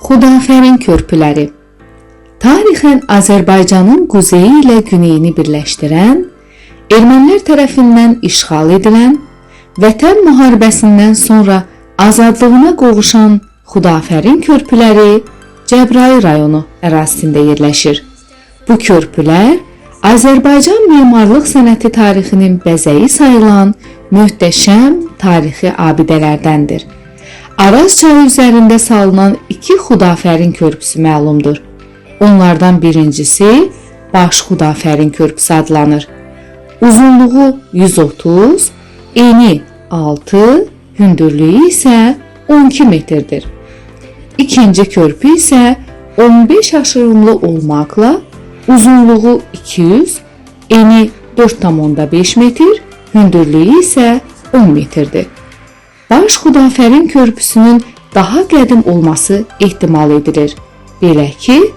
Xudafərin körpüləri. Tarixən Azərbaycanın quzeyi ilə güneyini birləşdirən, ermənilər tərəfindən işğal edilən, Vətən müharibəsindən sonra azadlığına qovuşan Xudafərin körpüləri Cəbrayıl rayonu ərazisində yerləşir. Bu körpülər Azərbaycan memarlıq sənəti tarixinin bəzəyi sayılan möhtəşəm tarixi abidələrdəndir. Araz çayı üzərində salınan iki Xudafərin körpüsü məlumdur. Onlardan birincisi Baş Xudafərin körpüsü adlanır. Uzunluğu 130, eni 6, hündürlüyü isə 12 metrdir. İkinci körpü isə 15 aşırımlı olmaqla uzunluğu 200, eni 4,5 metr, hündürlüyü isə 10 metrdir. Baş Xudafərin körpüsünün daha qədim olması ehtimal edilir. Belə ki,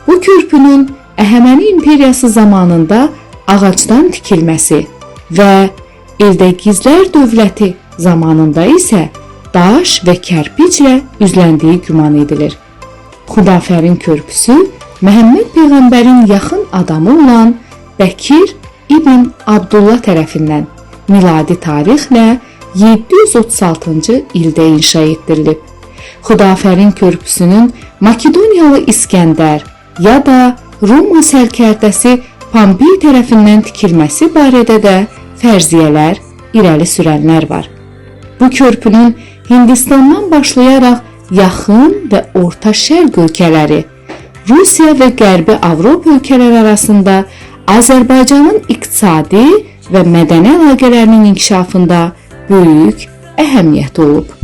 bu körpünün Əhəməni imperiyası zamanında ağacdan tikilməsi və Eldəgizlər dövləti zamanında isə daş və kərpiclə üzləndiyi güman edilir. Xudafərin körpüsü Məhəmməd peyğəmbərin yaxın adamı olan Bəkir İbn Abdullah tərəfindən miladi tarixlə 736-cı ildə inşa etdirilib. Xudafərin körpüsünün Makedoniyalı İskəndər ya da Roma sərkərdəsi Pompey tərəfindən tikilməsi barədə də fərziyyələr irəli sürənlər var. Bu körpünün Hindistandan başlayaraq yaxın və Orta Şərq ölkələri, Rusiya və Qərbi Avropa ölkələri arasında Azərbaycanın iqtisadi və mədəni əlaqələrinin inkişafında böyük əhəmiyyəti olub.